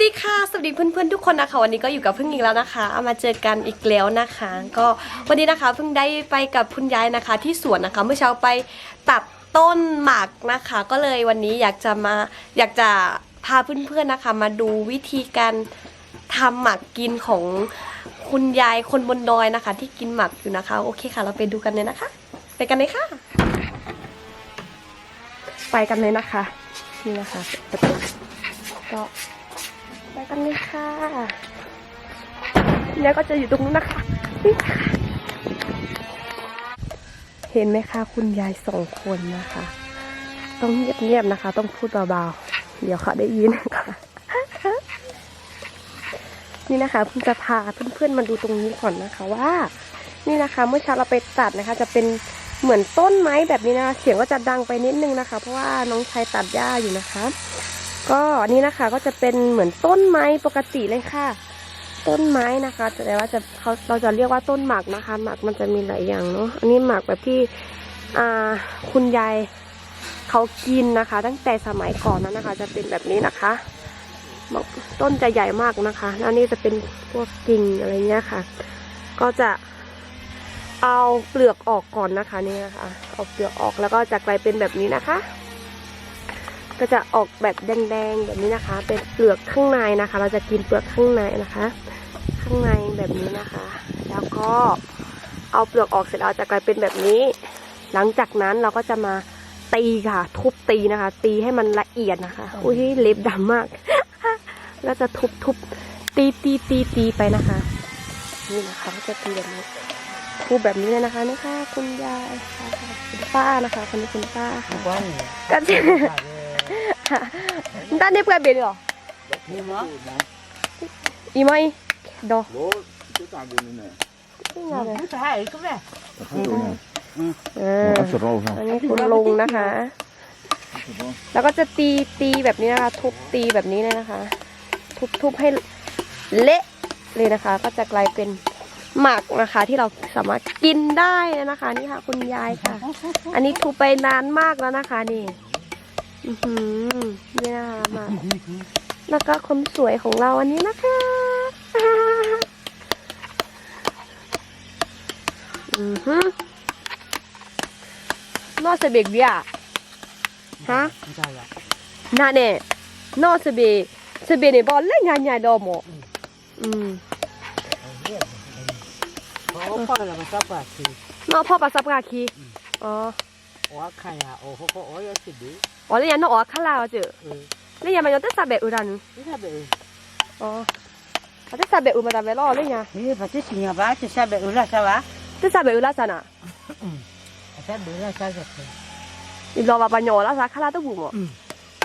สวัสดีค่ะ สวัสดีเพื่อนๆทุกคนนะคะ วันนี้ก็อยู่กับพึ่งอีกแล้วนะคะ มาเจอกันอีกแล้วนะคะ ก็วันนี้นะคะ พึ่งได้ไปกับคุณยายนะคะ ที่สวนนะคะ เมื่อเช้าไปตัดต้นหมากนะคะ ก็เลยวันนี้อยากจะมา อยากจะพาเพื่อนๆนะคะ มาดูวิธีการทำหมากกินของคุณยายคนบนดอยนะคะ ที่กินหมากอยู่นะคะ โอเคค่ะ เราไปดูกันเลยนะคะ ไปกันเลยค่ะ ไปกันเลยนะคะ นี่นะคะ ประตู ก็ ไปกันเลยค่ะ แล้วก็จะอยู่ตรงนู้นนะคะ นี่ค่ะ เห็นไหมคะ คุณยายสองคนนะคะ ต้องเงียบๆนะคะ ต้องพูดเบาๆ เดี๋ยวเขาได้ยินค่ะ นี่นะคะ เพิ่งจะพาเพื่อนๆมาดูตรงนี้ก่อนนะคะว่า นี่นะคะ เมื่อเช้าเราไปตัดนะคะ จะเป็นเหมือนต้นไม้แบบนี้นะคะ เสียงก็จะดังไปนิดนึงนะคะ เพราะว่าน้องชายตัดหญ้าอยู่นะคะ ก็อันนี้นะคะ ก็จะเป็นเหมือนต้นไม้ปกติเลยค่ะ ต้นไม้นะคะ แต่ว่าจะ เขา เราจะเรียกว่าต้นหมากนะคะ หมากมันจะมีหลายอย่างเนาะ อันนี้หมากแบบที่ อ่า คุณยายเขากินนะคะ ตั้งแต่สมัยก่อนนั้นนะคะ จะเป็นแบบนี้นะคะ หมากต้นจะใหญ่มากนะคะ แล้วอันนี้จะเป็นพวกกิ่งอะไรเงี้ยค่ะ ก็จะเอาเปลือกออกก่อนนะคะ นี่นะคะ เอาเปลือกออกแล้วก็จะกลายเป็นแบบนี้นะคะ ก็จะออกแบบแดงๆแบบนี้นะคะ เป็นเปลือกข้างในนะคะ เราจะกินเปลือกข้างในนะคะ ข้างในแบบนี้นะคะ แล้วก็เอาเปลือกออกเสร็จแล้วจะกลายเป็นแบบนี้ หลังจากนั้นเราก็จะมาตีค่ะ ทุบตีนะคะ ตีให้มันละเอียดนะคะ อุ๊ย เล็บดำมาก ก็จะทุบๆ ตีตีตีตีไปนะคะ นี่นะคะ ก็จะตีแบบนี้ ทุบแบบนี้เลยนะคะ นี่ค่ะ คุณยายค่ะ คุณป้านะคะ คนนี้คุณป้าค่ะ ก็จะ นတၢ်န့ၢ်ပှဲၤဘ့ၣ်လီၤ အံၤမ့ၢ်အံၤ ဒီး เออ อันนี้คุณลุงนะคะ แล้วก็จะตีตีแบบนี้นะคะ ทุบตีแบบนี้เลยนะคะ ทุบทุบให้เละเลยนะคะ ก็จะกลายเป็นหมากนะคะ ที่เราสามารถกินได้นะคะ นี่ค่ะคุณยายค่ะ อันนี้ทุบไปนานมากแล้วนะคะ นี่ อือหือ นี่นะคะหมาก แล้วก็คนสวยของเราอันนี้นะคะ อือหือ နီၢ်စဘ့ၣ်ကွံာ်ဧါ ဟါ နၤန့ၣ် နီၢ်စဘ့ၣ် စဘ့ၣ်န့ၣ် ဘီလၢညါညါဒီးမၢ် နီၢ်ဖီၣ်ပှၤစးပှၢ်ခံ အီ အီလၢညါနီၢ်အီခါလၢ်အီၤစၢၤ လၢညါမညီတစးဘဲၣ်အုးတၢ်နုၤ အီ အတစးဘဲၣ်အုးမတၤဘဲၣ်လီၤလၢညါ တစးဘဲၣ်အုးလၢ်စးနၤ ယလီၤဘၣ်ပှၤညီအီၤလၢ်စးခါလၢ်တဘူၣ်မၢ်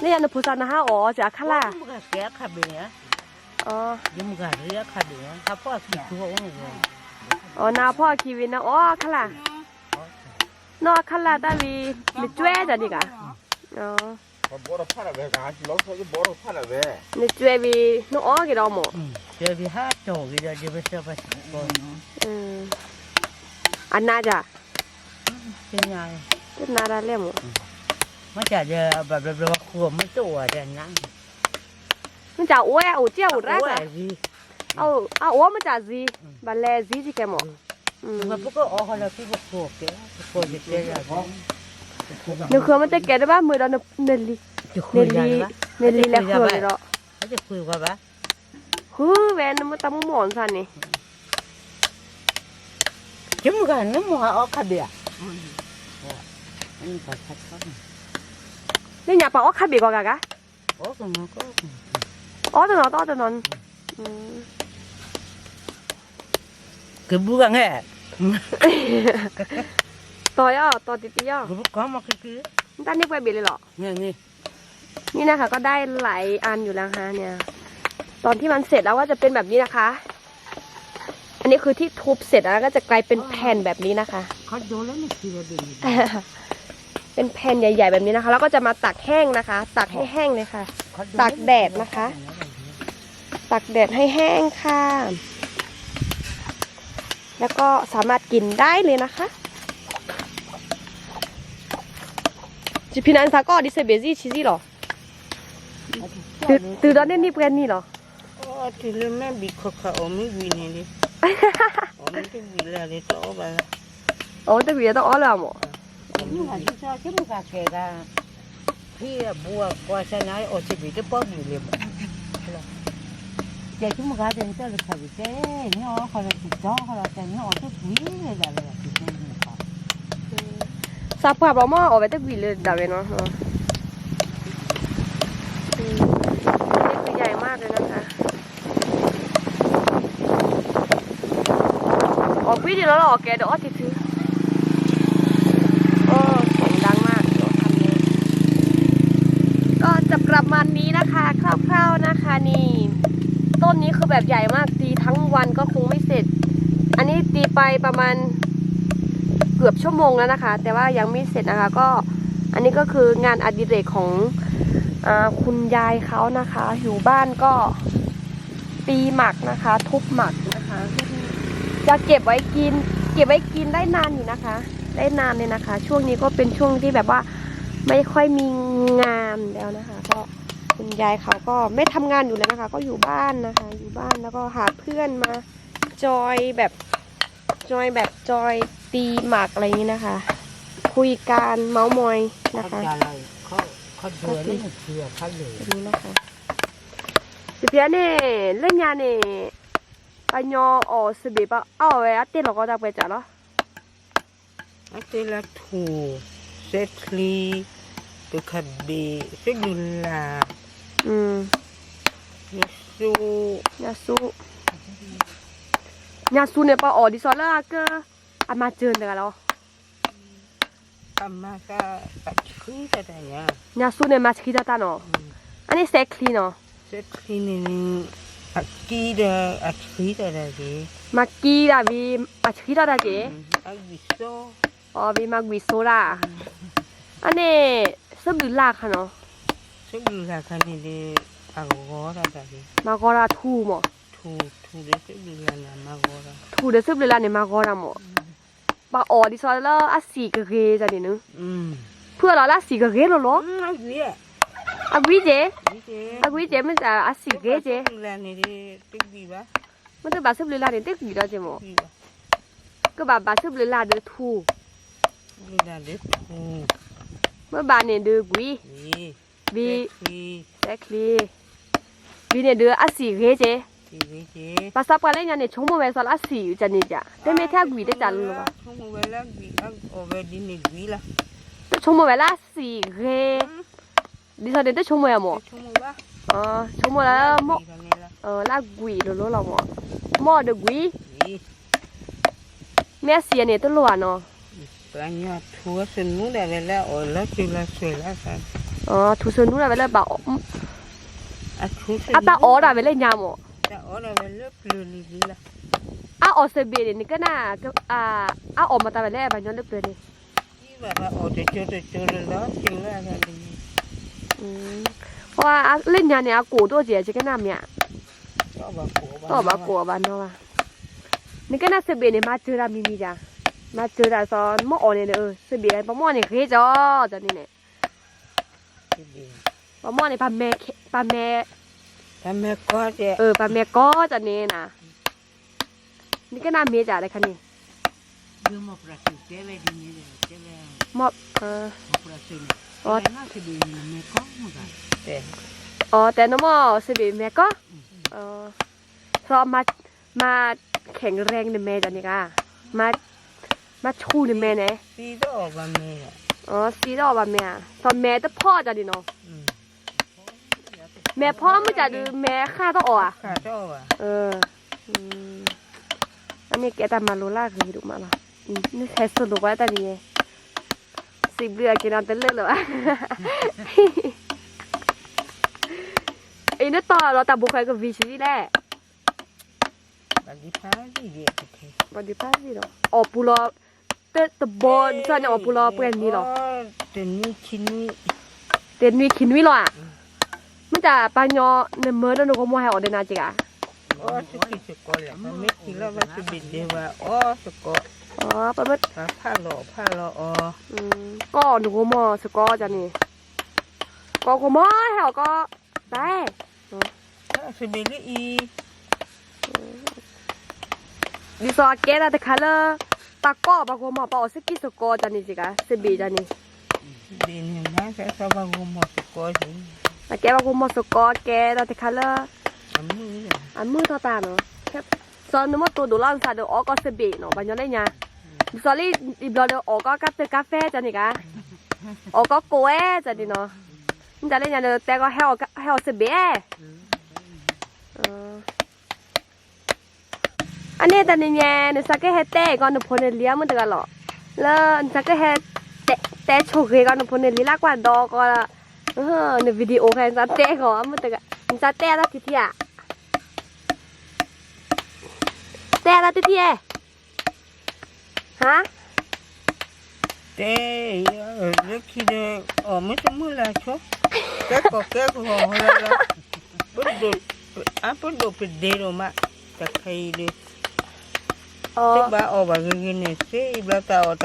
လၢညါနဖိစးနဟါအီၤစၢၤအခါလၢ် အီ နဖီၣ်အခံဝံၤနအီခါလၢ် နီၢ်အခါလၢ်တၢ်ဝံၤ နကွဲတၢ်န့ၣ်က နကွဲဝံၤ နအီက့ၤဒီးမၢ် အနါဒၣ် တနါဒၣ်လဲၣ်မၢ် မ့ၢ်တၢ်အိၣ်ဝဲအိၣ်ကဲအိၣ်ရၣ်စး အအိၣ်မ့ၢ်တၢ်ဇံ ဘၣ်လဲၤဇံကဲမၢ် နဃုမ့ၢ်တကဲတဘၣ်မုာ်ဒီး နလံၤလဲၤဃုလီၤဒီး ဃုဝဲနမ့ၢ်တၢ်မုၢ်မီၢ်နသးန့ၣ် လၢညါပှၤအီၣ်ခါဘ့ၣ်ကီးဂၤဂၤ အီၣ်တနီၤတအီၣ်တနီၤ ကဘူဂၤငဲၢ် တီၤယီၤ တီၤတံတံယီၤ နတၢ်န့ၢ်ပှဲၤဘ့ၣ်လံလီၤ นี่นะคะก็ได้หลายอันอยู่แล้วนะคะเนี่ย ตอนที่มันเสร็จแล้วก็จะเป็นแบบนี้นะคะ อันนี้คือที่ทุบเสร็จแล้วก็จะกลายเป็นแผ่นแบบนี้นะคะ เป็นแผ่นใหญ่ๆแบบนี้นะคะ แล้วก็จะมาตากแห้งนะคะ ตากให้แห้งเลยค่ะ ตากแดดนะคะ ตากแดดให้แห้งค่ะ แล้วก็สามารถกินได้เลยนะคะ จิพินันสาก็ดิเซเบซี่ชีซี่หรอ တုၤဒီးန့ၢ်နံၣ်ပှဲၤနံၣ်လီၤ အီၣ်တုၤလၢမဲၣ်ဘံၣ်ခီၣ်ခါအီၣ်မ့ၢ်ဝံၤန့ၣ်လံ, အီၣ်မ့ၢ်တဝံၤလၢ်ဒီးတအီၣ်ဘၣ်လၢ, အီၣ်မ့ၢ်တဝံၤတအီၣ်လၢအမၢ်, မုၢ်ဂၤဒ်သိးကမုၢ်ဂၤကဲဒၣ်, ဖံအဘူးအကွၢ်ဆၢနၤအီၣ်စ့ၢ်ဘ့ၣ်တပီၢ်ဘံၣ်လၢမၢ်, ကဲကမုၢ်ဂၤတဲနတၢ်လၢခါဘံၣ်တဲ, မ့ၢ်အီၣ်ခီလၢကၠီခီလီၤတဲမ့ၢ်အီၣ်တဝံၤလၢဒၣ်လၢကၠီန့ၣ်ခီ စးပှၢ်ဘျီမ့ၢ်အီၣ်ဝဲတကွံာ်လၢဒၣ်ဝဲနီၤ, တကွံာ်ယၤအံၤမးကဲနီၤခါ, အီၣ်ကွံာ်ဒံးလီၤလီၤ အီၣ်ကဲဒီးအီၣ်တံၤထု, โอ้ เสียงดังมาก ก็จะประมาณนี้นะคะ คร่าวๆนะคะนี่ ต้นนี้คือแบบใหญ่มาก ตีทั้งวันก็คงไม่เสร็จ อันนี้ตีไปประมาณเกือบชั่วโมงแล้วนะคะ แต่ว่ายังไม่เสร็จนะคะ ก็อันนี้ก็คืองานอดิเรกของอาคุณยายเขานะคะ อยู่บ้านก็ตีหมากนะคะ ทุบหมากนะคะ จะเก็บไว้กิน เก็บไว้กินได้นานอยู่นะคะ ได้นานเลยนะคะ ช่วงนี้ก็เป็นช่วงที่แบบว่าไม่ค่อยมีงานแล้วนะคะ ก็คุณยายเขาก็ไม่ทำงานอยู่แล้วนะคะ ก็อยู่บ้านนะคะ อยู่บ้านแล้วก็หาเพื่อนมา จอยแบบ จอยแบบจอยตีหมากอะไรอย่างนี้นะคะ คุยกันเม้าท์มอยนะคะ ခီဒၢန့ၣ် ခီဒၢန့ၣ် စဖံန့ၣ် လၢညါန့ၣ် ပှၤညီအီၣ်စဘ့ၣ် ပှၤအီၣ်ဝဲအတ့ၢ်လီၤကီတၢ်ပှဲၤစးလီၤ အတ့ၢ်လၢထူၣ်, စဲးချံ, ပခးဘ့ၣ်, စဲးဘျုးလၢ်, ညၣ်စူ, ညၣ်စူ, ညၣ်စူန့ၣ် ပှၤအီၣ်ဒ်သိးလၢအကၢ, အမၤစၢၤတဂၤလီၤ. အမၤက, အဆှံတၢ်တၢ်ညါ, ညၣ်စူန့ၣ် မၤဆှံတၢ်တၢ်နီၤ, အန့ၣ်စဲးချံနီၤ, စဲးချံန့ၣ်, အကံဒီးအဆှံတၢ်တၢ်က့ၤ, မၤကံတၢ်ဝံၤ အဆှံတၢ်တၢ်က့ၤ, အဂံၢ်စိ, အဝံၤမၤဂံၢ်စိတၢ်, အန့ၣ်, စဲးဘျုးလၢ်ခါနီၤ, စဲးဘျုးလၢ်ခါန့ၣ်ဒီး, အဂီၤတၢ်တၢ်က့ၤ, မၤဂီၤတၢ်ထူၣ်မး, ထူၣ်, ထူၣ်ဒီးစဲးဘျုးလၢ်န့ၣ်မၤဂီၤတၢ်, ထူၣ်ဒီးစဲးဘျုးလၢ်န့ၣ်မၤဂီၤတၢ်မး ပှၤအီၣ်ဒ်သိးလၢအစံာ်ကဂ့ၤတၢ်န့ၣ်နုၤ, ဖုအီၣ်လီၤလၢအစံာ်ကဂ့ၤလိၤလိၤ, အဂံၢ်က့ၤ, အဂံၢ်က့ၤ မ့ၢ်အစံာ်ဂ့ၤက့ၤ, မ့ၢ်တဘၣ်စဲးဘျုးလၢ်န့ၣ် တဂံၢ်ဒီးက့ၤမး, ကဘၣ်ဘၣ်စဲးဘျုးလၢ်ဒီးထူၣ်, မ့ၢ်ဘၣ်န့ၣ်ဒုးကွံာ်, ဝံၤ, စဲးချံ, ဝံၤန့ၣ်ဒုးအစံာ်ဂ့ၤက့ၤ, ဘၣ်ဆၣ်ပှၤလၢညါန့ၣ် ဆိကမိၣ်ဝဲစီၤလၢအစံာ်ကန့ၣ်, တမ့ၢ်ထဲအဂံၢ်တစၢ်လီၤ, တဆိကမိၣ်ဝဲလၢအစံာ်ဂ့ၤ, ဒ်သိးန့ၣ် တဆိကမိၣ်ဝဲမး, ဆိကမိၣ်လၢ, လၢအဂံၢ်လိၤလိၤလီၤမး, မ့ၢ်ဒီးကွံာ်, မ့ၢ်အစံာ်န့ၣ် တလိၣ်ဧါနီၤ, ထူၣ်ဆၢနူတၢ်ဝဲလၢဘၣ်, အတၢ်အီၣ်တၢ်ဝဲလၢညါမး, အအီၣ်စဘ့ၣ်န့ၣ် နကနၣ်, အအီၣ်မၤတၢ်ဝဲလၢပှၤညီလၢပျၢၤန့ၣ် လၢညါန့ၣ် အကိၣ်တအိၣ်က့ၤ ယကနၣ်မ့ၢ်ဧါ, တအီၣ်ဘၣ်ကိၣ်ဘၣ်နီဘၣ်, နကနၣ်စဘ့ၣ်န့ၣ် မၤစၢၤတၢ်မံၤမံၤယါ, မၤစၢၤတၢ်စီၤမ့ၢ်အီၣ်န့ၣ်ဒီး စဘ့ၣ်ပှၤမ့ၢ်အီၣ်န့ၣ်ဂ့ၤကီး တၢ်န့ၣ်န့ၣ်, ပှၤမ့ၢ်အီၣ်န့ၣ် ပှၤမဲာ်, ပှၤမဲာ်ကီတၢ်န့ၣ်နၤ, နကနၣ်မ့ၢ်တၢ်တခါန့ၣ်, မ့ၢ်, အီတဲနမ့ၢ်စဘ့ၣ်မဲာ်ကီ, စီၤမၤခဲၣ်ရဲၣ်နမဲာ်တၢ်န့ၣ်ကါ, မၤဆူၣ်နမဲာ်န့ၣ်, စံးတအီၣ်ဘၣ်မဲာ်ဧါ, စီၤမဲာ်တဖီၣ်တၢ်န့ၣ်နီၤ, မဲာ်ဖီၣ်မုၢ်တၢ်ဒုး မဲာ်ဃၣ်တအီၣ်ဧါ, အန့ၣ်ကဲတၢ်မၤလိလၢအဂ့ၤဒိၣ်မးလီၤ, နဟဲစိာ်လိာ်ကွၢ်တၢ်န့ၣ်, စံးဘျုးအက့ၤနီၤတလၢာ်လၢၤဘၣ်, အံၤနတီၢ်လီၤတၢ်ဘိခွဲးကဝံၤဆံးဒ်လဲၣ် ဘၣ်ဒံးဖးဒံးဒီး, အီၣ်ပူၤလီၤ, တဘီဒ်သိးန့ၣ် အီၣ်ပူၤလီၤပှဲၤနံၤလီၤ, တနွံခံနွံလီၤဧါ, မ့ၢ်တၢ်ပှၤညီ နမၢဒီးနဂီၢ်မီၢ်ဟဲအီၣ်ဒီးနၤက့ၤဧါ, ကီၢ်နဂီၢ်မီၢ်စ့ၢ်ကီး, ကီၢ်နဂီၢ်မီၢ်စ့ၢ်ကီးန့ၣ်, ကီၢ်ဂီၢ်မီၢ်ဟဲအီၣ်ကီး, တၢ် စဘ့ၣ်လၢအံၤ ဒ်သိးအကဲတၢ်တခါလၢ တၢ်ကီၢ်ပှၤဂီၢ်မီၢ် ပှၤအီၣ်စကံစကီးတၢ်န့ၣ်က့ၤ စဘ့ၣ်တၢ်န့ၣ် ပှၤဂီၢ်မီၢ်စကီး အကဲပှၤဂီၢ်မီၢ်စကီး ကဲတၢ်တခါလၢ အမုာ်ထီၣ်တၢ်နီၤ. စီၤနမိၢ်တိၢ်ဒိၣ်လီၤ နသးဒီးအီၣ်ကီၢ်စဘ့ၣ်နီၤ ပှၤညီလၢညါ ဒ်သိးလၢအံၤဘျီဒီးအီၣ်ကီၢ်ကါတၢ်ကါဖဲတၢ်န့ၣ်က့ၤ အီၣ်ကီၢ်ကိးဝဲတၢ်န့ၣ်နီၤ. မ့ၢ်တၢ်လၢညါဒီးတဲကီး ဟဲအီၣ်စဘ့ၣ် အန့ၣ်တၢ်န့ၣ်ညါ နစးကဟဲတဲကီးနဖိနလံၤအမုၢ်တဂၤလီၤ. လၢနစးကဟဲ တဲဆိၣ်ဂ့ၤကီးနဖိနလံၤလၢကွၢ်ဒီးကီး န video ဃဲ နစးတဲကီးအမုၢ်တဂၤ နစးတဲအတၢ်တထံၣ်ဧါ တဲအတၢ်တထံၣ်ဧါ ဟါ တဲ လၢခံဒီး အီၣ်မ့ၢ်တမုာ်လၢဆိ ကဲကီၢ်ကဲကီၢ်လၢလၢ ပဒိၣ် အပဒိၣ်ပဒ့ဒိၣ်မး တၢ်ခဲအံၤဒီး တဘၣ်အီၣ်ဘၣ်ဂ့ၤဂ့ၤန့ၣ် စ့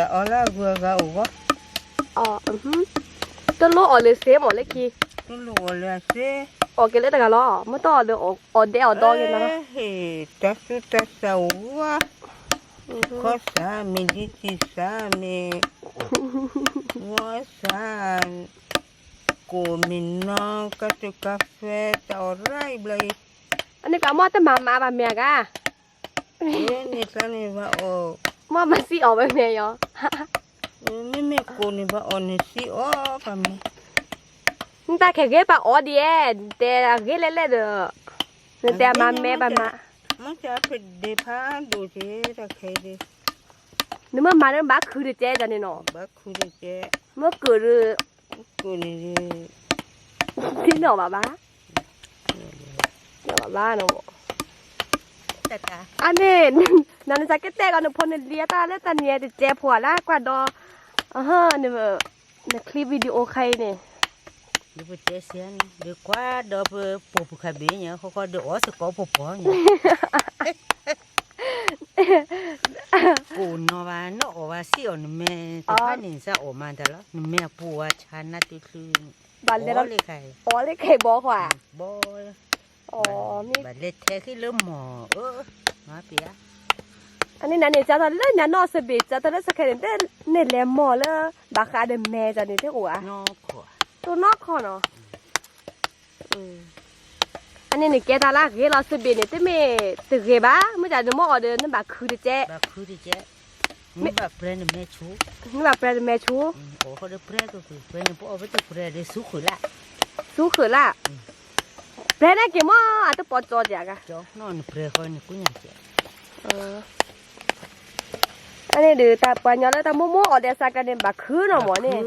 အံၤဘျီတၢ်အီၣ်တၢ်အီလၢအဂုၤအဂၤအိၣ်ဂီၢ် တလိၣ်အီၣ်လၢစ့မ့ၢ်လၢခံ တလိၣ်အီၣ်လၢအစ့ အီၣ်က့ၤလၢတဂၤလီၤ မ့ၢ်တအီၣ်ဒီးအီၣ်ဒဲးအီၣ်ဒီဂ့ၤနီၤ ဟ့ၣ် တၢ်သူတၢ်သၣ်ဝါ ခီသၣ် မ့ၢ်ဒ်တံၢ်သၣ် မ့ၢ် ဝီသၣ် ကိၣ်မ့ၢ်နီ ကါတၢ်ကါဖဲ တၢ်အီၣ်ရၢ်အံၤဘျီအံၤ အန့ၣ်ကမီၢ်တမၤမၤဘၣ်မ့ၢ်အဂၤ န့ၣ်သၣ်န့ၣ်ဘၣ်အီၣ် မ့ၢ်မၤစံၣ်အီၣ်ဝဲမ့ၢ်ယီၤ မ့မ့ၢ်ကိၣ်န့ၣ် ဘၣ်အီၣ်န့ၣ်စံၣ်အီၣ်ပမ့ၢ် နတၢ်ခဲဂ့ၤပှၤအီၣ်ဒံးဧါ နတဲအဂ့ၤလဲၣ်လဲၣ်ဒီး နတဲအမၤမဲဘၣ်မၤ မ့ၢ်တၢ်ဖဲဒ့ဖးဒိၣ်က့ၤ တၢ်ခဲအံၤ နမ့ၢ်မၤဒီးဘၣ်ခုတကဲတၢ်န့ၣ်နီၤ ဘၣ်ခုတကဲ မ့ၢ်ကၢၣ်ဒီး ကၢၣ်န့ၣ် သ့ၣ်နီၣ်ဘၣ်ဘၣ် ဘၣ်ဘၣ်နီၤ အန့ၣ် နနစးကတဲကီးနဖိနလံၤအတၢ်လၢတၢ်နံၤတကဲဖိလၢကွၢ်ဒီး န clip video ခဲအံၤန့ၣ် ဒ်ပတဲစ့န့ၣ် ဒ်ကွၢ်ဒီးပပိာ်ပူၤခါဘ့ၣ်ညါ ဃီဃီဒီးအီၣ်စ့ၢ်ကီးပပီၤညါ ကိၣ်နီၤဘၣ် နအီၣ်ဘၣ်စံၣ်အီၣ်နမဲာ် တဖၣ်န့ၣ်စ့ၢ်အီၣ်မၤတၢ်လီၤ နမဲာ်ပူၤဝဲဆါနၢ်တုၤချုး ဘၣ်လဲၤလီၤ အီၣ်လၢခဲအံၤ အီၣ်လၢခဲအံၤဘီခွါ ဘီ ဘၣ်လဲၤထဲခံလၢမီၢ် အၢ မၤပျါ အန့ၣ်နန့ၣ် ကၢ်ထီၣ်လၢညါနီၢ်စဘ့ၣ် ကၢ်ထီၣ်လၢစခဲန့ၣ် တန့ၢ်လဲၤမီၢ်လၢ ဘၣ်ဃးဒီးမဲာ်တၢ်န့ၣ် တအိၣ်ဧါ တိၢ်နီၢ်ခီၣ်နီၤ အန့ၣ်နကဲတၢ်လၢအဂ့ၤလီၤ စဘ့ၣ်န့ၣ် တမ့ၢ်တဂ့ၤဘၣ် မ့ၢ်တၢ်နမ့ၢ်အီၣ်ဒီး နဘၣ်ခုတကဲ နဘၣ်ပြဲနမဲာ်ဆူ နဘၣ်ပြဲနမဲာ်ဆူ အဃိဒီးပြဲကကွံာ် ပြဲန့ၣ် ပအီၣ်ဝဲတပြဲဒီး ဆူဃုာ်လၢ ဆူဃုာ်လၢ ပြဲန့ၣ်က့ၤမ့ၢ် အတပီၢ်ကၠီက့ၤအဂၤ နပြဲဃီန့ၣ် ကူညါက့ၤ အန့ၣ်ဒီး တၢ်ပှၤညီလၢတၢ်မိၢ်မိၢ်အီၣ်ဒီးစးကန့ၣ် ဘၣ်ခုနီၤမ့ၢ်န့ၣ်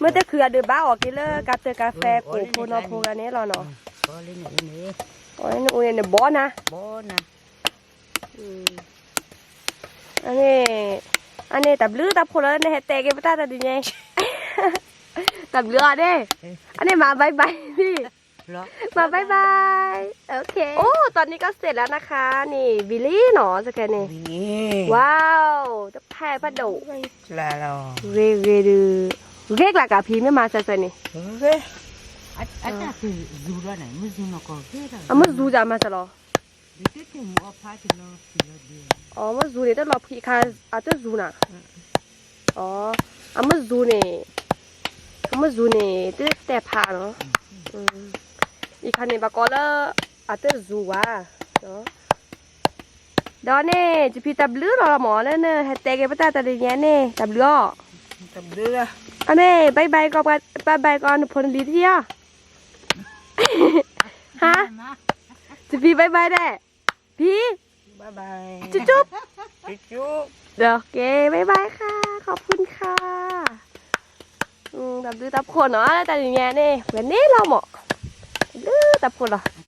မ့ၢ်တခုဂၤဒီးဘၣ်အီၣ်က့ၤလၢကါတၢ်ကါဖဲ ကိၣ်ဖိနီၢ်ဖိဂၤန့ၣ်လီၤနီၤ အန့ၣ်အိၣ်န့ၣ် နဘီနၤ အန့ၣ် အန့ၣ်တၢ်ဘျုးတၢ်ဖှိၣ်လီၤ နဟဲတဲက့ၤပတၢ်တၢ်ဒုးညါ တၢ်ဘျုးအီၤန့ၣ် အန့ၣ်မၤ bye bye မၤ bye bye အိၣ် တနံၤကီၢ်စဲးလၢနခါန့ၣ် ဝံၤလံနီၤ စခဲန့ၣ် ဝါ တဖၣ်ဖးဒိၣ် ဂ့ၤဂ့ၤဒုး ဂ့ၤကျါကဖံးမ့ၢ်မၤစဲးစဲးန့ၣ် အမ့ၢ်ဇူးတၢ်မၤစဲးလီၤ အမ့ၢ်ဇူးန့ၣ် တလီၤဖှံးခါ အတဇူးနၤ အမ့ၢ်ဇူးန့ၣ် အမ့ၢ်ဇူးန့ၣ် တတဲဖးနီၤ အံၤခါန့ၣ် ဘၣ်ကီးလၢ အတဇူးဝဲ ဒီးန့ၣ် ကဖံးတၢ်ဘျုးလီၤမ့ၢ် လၢနဟဲတဲက့ၤပတၢ်တၢ်တညါန့ၣ် တၢ်ဘျုးအီၤ အန့ၣ် bye bye ကီး bye bye ကီး နဖိနလံၤတထံၣ်အီၤ ဟါ ကဖံး bye bye ဒဲး ဖံး จุ๊บจุ๊บ โอเค บ๊ายบายค่ะ ขอบคุณค่ะ တၢ်ဘျုးတၢ်ဖှိၣ်နီၤ တၢ်တညါန့ၣ် ပှဲၤန့ၣ်လီၤမ့ၢ် တၢ်ဘျုးတၢ်ဖှိၣ်လီၤ